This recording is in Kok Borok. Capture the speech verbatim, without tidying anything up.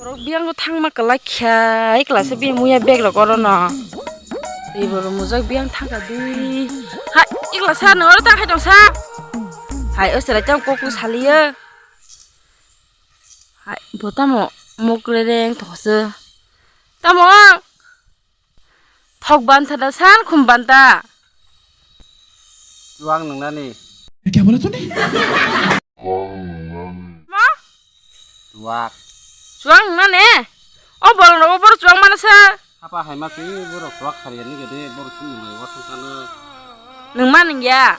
Rok biyang thangma kwlai kha, ikla se biyang muya bag rok oro no. Tei bo mujak biyang thangka di. Hai, ikla sa no oro ta khai tong sa. Hai, o sera cham kok ku saliyo. Hai, bo tamo mok rereng tong se. Tamo. Thok banta da san khum banta. Chuang nungnani. क्या बोला तूने? Ma? Chuak. Chuang nungnani? O bol no bor chuang mana sa? Apa hai ma si borok chuak khari ani gede borok sini mai wa sangkano. Nung ma nung ya?